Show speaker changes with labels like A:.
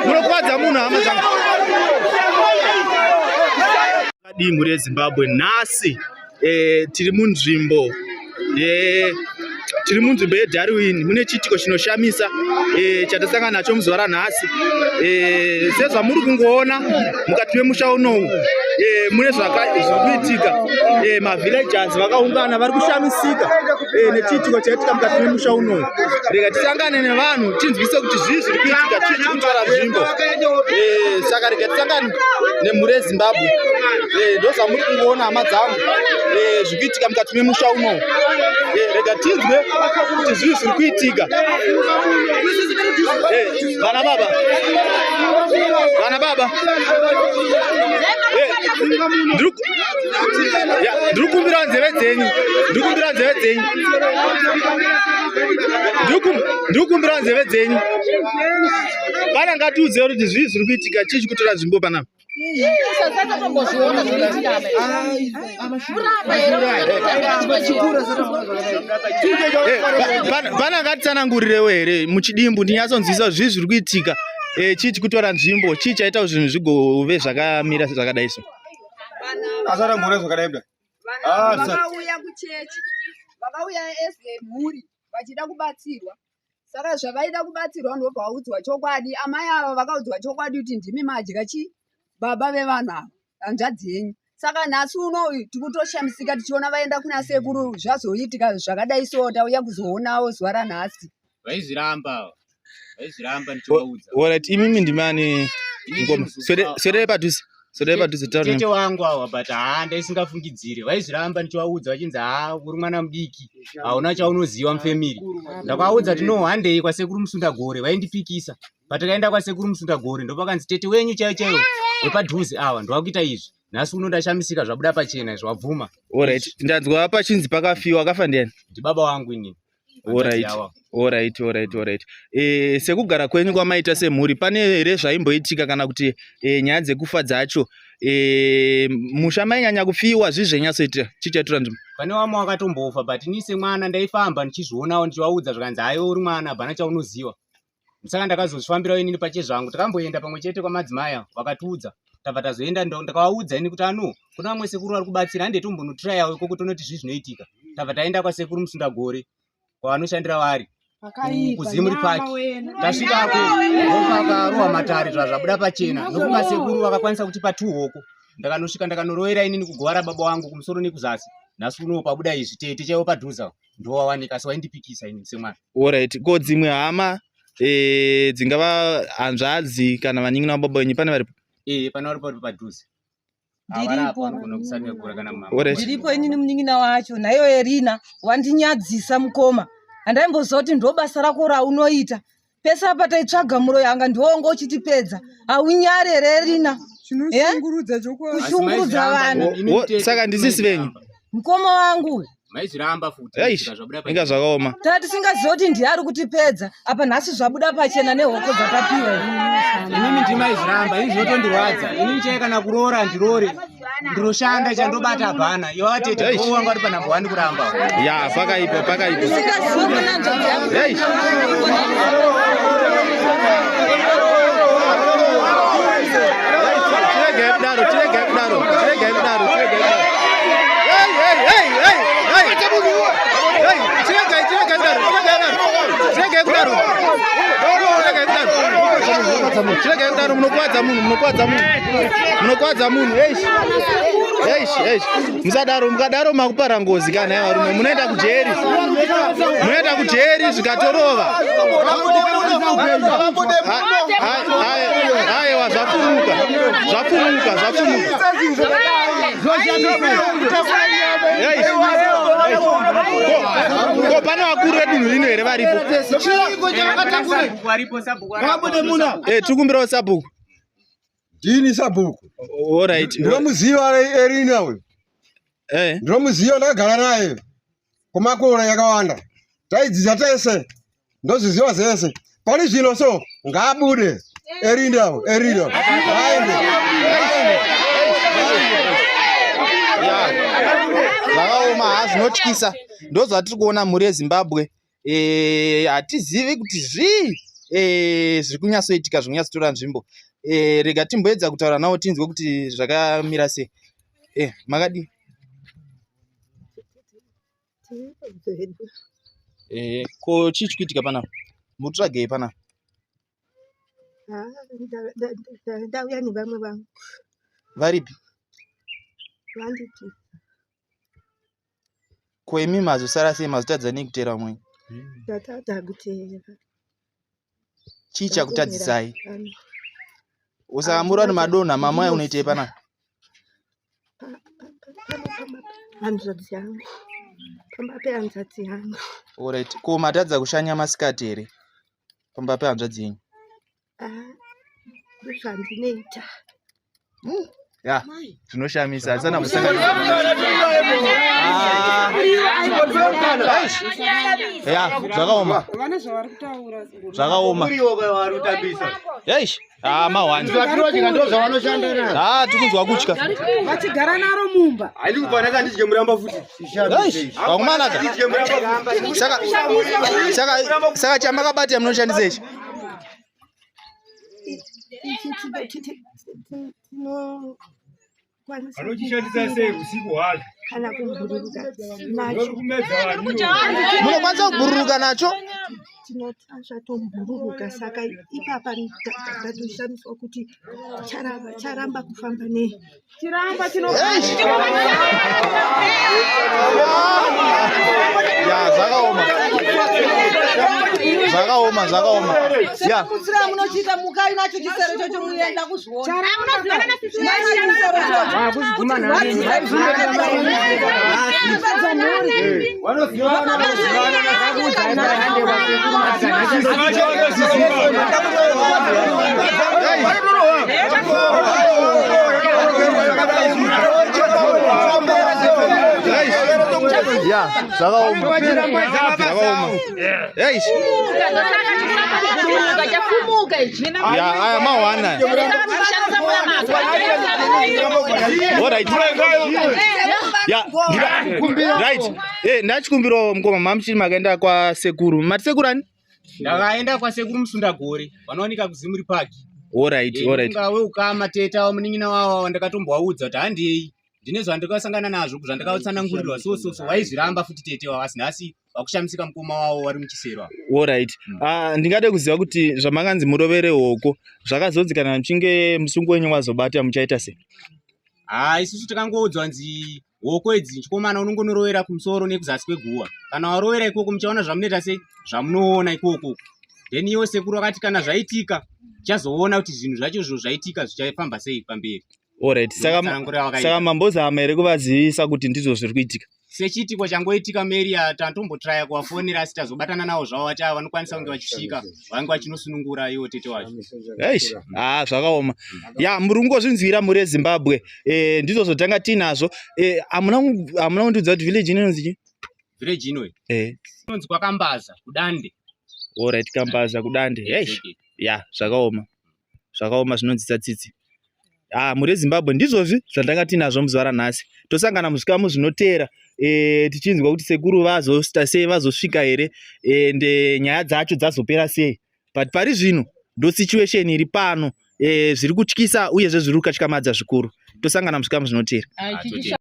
A: Munokuvadza munhu hama dzangu. Adii mhuri yeZimbabwe nhasi eh, tiri munzvimbo ye tiri munzvimbo yeDarwin mune chiitiko chinoshamisa eh, chatasangana nacho muzuva ranhasi eh, sezvamuri kungoona mukati memusha unowu eh, mune zviri kuitika eh, mavillagers vakaungana vari kushamisika eh, nechiitiko chaitika mukati memusha unowu rega tisangane nevanhu tinzwise kuti zvii zviri kuitika chii chiri kutora nzvimbo eh, saka rega tisangane nemhuri yezimbabwe eh, ndozvamuri kungoona hama dzangu eh, zviri kuitika mukati memusha unowu rega tinzwe kuti zvii zviri kuitika vana baba vana baba ndiri kukumbira nzeve dzenyu ndiri kukumbira nzeve dzenyu ndiri kukumbira nzeve dzenyu pana ngatiudze kuti zvii zviri kuitika chii chikutora nzvimbo panapa pana ngatitsanangurirewo here muchidimbu ndinyatsonzwisa zvii zviri kuitika eh, chii chikutora nzvimbo chii chaita kuti zvinhu zvigove zvakamira zvakadai so
B: asarambura zvakadai kudai
C: ah, vakauya kuchechi vakauya mhuri vachida kubatsirwa saka zvavaida kubatsirwa ndobva vaudzwa chokwadi amai ava vakaudzwa chokwadi kuti ndimi madya chi baba vevanhu ava hanzvadzi yenyu saka nhasi uno tikutoshamisika tichiona vaenda kuna sekuru zvazoitika zvakadai so tauya kuzoonawo zuva ranhasi
D: vaizviramba vaizviramba ndichivaudza
A: orit imimi ndimi ani ngoma swerere padhuze swerere padhuze
D: taura tete wangu awa but haa ndaisingafungidzire vaizviramba ndichivaudza vachinzi haa uri mwana mudiki hauna chaunoziva mufamily ndakavaudza kuti no handei kwasekuru musundagore vaindipikisa patakaenda kwasekuru musundagore ndopakanzi tete wenyu chaiyo chaiyo wepadhuze awa ndovakuita izvi nhasi uno ndashamisika zvabuda pachena izvi wabvuma
A: orit ndanzwa pachinzi pakafiwa akafa ndiani
D: ndibaba wangu inini
A: Alright, alright, alright, alright. Eh, sekugara kwenyu kwamaita semhuri pane here zvaimboitika kana kuti eh, nyaya dzekufa dzacho eh, musha mainyanya kufiwa zvii zvainyatsoitira chii chaitora nzvimbo?
D: Pane vamwe vakatombofa but ini semwana ndaifamba ndichizvionawo ndichivaudza zvikanzi hayo uri mwana hapana chaunoziva saka ndakazozvifambirawo inini pachezvangu takamboenda pamwe chete kwamadzimai avo vakatiudza tabva tazoenda ndakavaudza ini kuti ano kuna vamwe sekuru vari kubatsira hande tombonotrayawo ikoko tonoti zvii zvinoitika tabva taenda kwasekuru musundagore kwavanoshandira vari kuzimuri park tasvikako ndopakarohwa matare zvazvabuda pachena nokunga sekuru vakakwanisa kutipa tuhoko ndakanosvika ndakanorowera inini kuguva rababa wangu kumusoro nekuzasi nhasi unowo pabuda izvi tete chaiwo padhuze ndowawanika asi waindipikisa ini semwana
A: Alright, ko dzimwe hama eh, dzingava hanzvadzi kana vanin'ina vababa venyu pane varipo?
D: Eh, pane varipo vari padhuze.
E: Ndiripo.
D: Vanogona kusarira kura kana mama.
A: Alright.
E: Ndiripo inini munin'ina wacho naiyo Erina wandinyadzisa mukoma. Handaimboziva kuti ndobasa rako raunoita. Pese apa taitsvaga muroyi anga ndiwo wanga uchitipedza. Haunyare here Erina?
B: Chinoshungurudza chokwadi.
E: Kushungurudza vanhu.
A: Saka ndisisi venyu?
E: Mukoma wangu uyu.
D: Maizviramba futi.
A: Eish,
D: zvabuda
A: inga zvakaoma.
E: Tanga tisingazivi kuti ndiye ari kutipedza apa nhasi zvabuda pachena nehoko dzatapiwa.
D: Inini ndimaizviramba, ini zvinotondirwadza. Inini chaiye kana kuroora handiroore. Ndinoshanda chandobata hapana. Iwe watete
A: Eish.
D: wanga wari panhamba wani kuramba.
A: Ya, pakaipa, pakaipa.
E: Tisingazivi kuna nzvadzi yangu.
A: Eish. Chiregai kudaro, chiregai kudaro, chiregai kudaro, chiregai kudaro. Hey, hey, hey, hey, hey. Hey, chiregai, chiregai kudaro, chiregai kudaro. Chiregai kudaro. Chiregai kudaro. Chiregai kudaro munokwadza munhu, munokwadza munhu. Munokwadza munhu. Eish. Eish, eish. Musadaro, mukadaro makupara ngozi kana nhai varume. Munoenda kujeri. Munoenda kujeri zvikatorova. Aiwa zvafumuka. Zvafumuka, zvafumuka. Eish. Ko pane vakuru vedunhu rino here varipo? Eh, tikumbirawo sabhuku.
B: Ndini sabhuku.
A: Alright.
B: Ndinomuziva Erina uyu.
A: Eh.
B: Ndinomuziva ndakagara naye kwemakore yakawanda. Taidzidza tese. Ndozviziva zvese. Pari zvino so ngaabude Erina uyu, Erina. Ngaende. Ngaende.
A: Zvakaoma ha zvinotyisa. Ndozvatiri kuona mhuri yeZimbabwe. Eh, hatizivi kuti zvii Zviri kunyatsoitika, zviri kunyatsotora nzvimbo. Rega timboedza kutaura navo tinzwe kuti zvakamira sei. Makadii? Ko chii chikuitika panapa? Mutsvagei panapa?
F: Ndauya nevamwe vangu.
A: Varipi?
F: Vanditi.
A: Ko imi mazosara sei, mazotadza nei kuteera vamwe?
F: Ndatadza kuteera.
A: Chii chakutadzisai? Saka muri vanhu madonha, mama unoitei panapa?
F: Hanzvadzi yangu. Pamba pehanzvadzi yangu.
A: Alright. Ko matadza kushanya masikati here? Pamba pehanzvadzi yenyu?
F: Ah, ndozvandinoita.
A: Ya, zvinoshamisa. Hasana kusangana. Ya, zvakaoma. Zvakaoma. Eish. Ah, mahwani. Ah, tikunzwa kutya.
G: Vachigara naro mumba.
B: Haidi kufanaka ndidye muramba futi.
A: Eish, vakomana ka. Saka saka saka chamakabata munoshandisa ichi?
H: Vanochishandisa sei usiku hwazvo?
F: Kana kubhururuka nacho.
A: Munokwanisa kubhururuka nacho?
F: Tinotasva tobhururuka, saka ipapa ndatoshamiswa kuti charamba kufamba nei.
G: Chiramba chino.
A: Ya, zvakaoma. Zvakaoma, zvakaoma. Ya.
E: Mutsira munochiita mukai nacho chisero chocho muenda kuzviona.
A: Ya, zvakaoma. Zvakaoma. Eish. Ya, aya mahwana. Alright. Ya, right. Ndachikumbirawo mukoma, mamuchiri makaenda kwasekuru. Mati sekuru ani?
D: Ndakaenda kwasekuru Musundagore, vanowanika kuZimuri Park.
A: Alright, alright.
D: Ungawe ukama teta wa munin'ina wavo, ndakatombovaudza kuti handei, ndine zvandakasangana nazvo, zvandakatsanangurirwa so so so, waizviramba futi tete wavo, asi nhasi vakushamisika mukoma wavo vari muchisero.
A: Alright. Ah, ndingade kuziva kuti zvamakanzi murovere hoko zvakazonzi kana muchinge musungo wenyu wazobata muchaita sei?
D: Ah, isusu takangoudzwa nzi hoko idzi chikomana unongonorovera kumusoro nekuzasi kweguwa. Kana warovera ikoko muchaona zvamunoita sei, zvamunoona ikoko. Then iwo sekuru vakati kana zvaitika tichazoona kuti zvinhu zvacho zvo zvaitika zvichafamba sei pamberi.
A: Alright. Saka
D: Ndotsanangurira vakaita.
A: Saka mambozama here kuvazivisa kuti ndizvo zviri kuitika?
D: Sechiitiko changoitika Meria, tatombotraya kuvafonera asi tazobatana navo zvavo, vati ava vanokwanisa kunge vachisvika vange vachinosunungura iwo tete wacho.
A: Eish, ah, zvakaoma. Ya, muri kungozvinzwira mhuri yeZimbabwe. Ndizvo zvotanga tinazvo. Hamuna kundiudza kuti village inonzi chii?
D: Village inoyi inonzi kwaKambaza kuDande.
A: Alright, Kambaza kuDande. Eish.
D: Exactly.
A: Ya, zvakaoma. Zvakaoma, zvinonzwisa tsitsi. Ah, mhuri yeZimbabwe, ndizvozvi zvandanga tinazvo muzuva ranhasi. Tosangana muzvikamu zvinoteera tichinzwa kuti sekuru vazoita sei, vazosvika here, ende nyaya dzacho dzazopera sei. But pari zvino ndo situation iri pano, zviri kutyisa uyezve zviri kukatyamadza zvikuru. Tosangana muzvikamu zvinoteera.
D: Ah, totenda.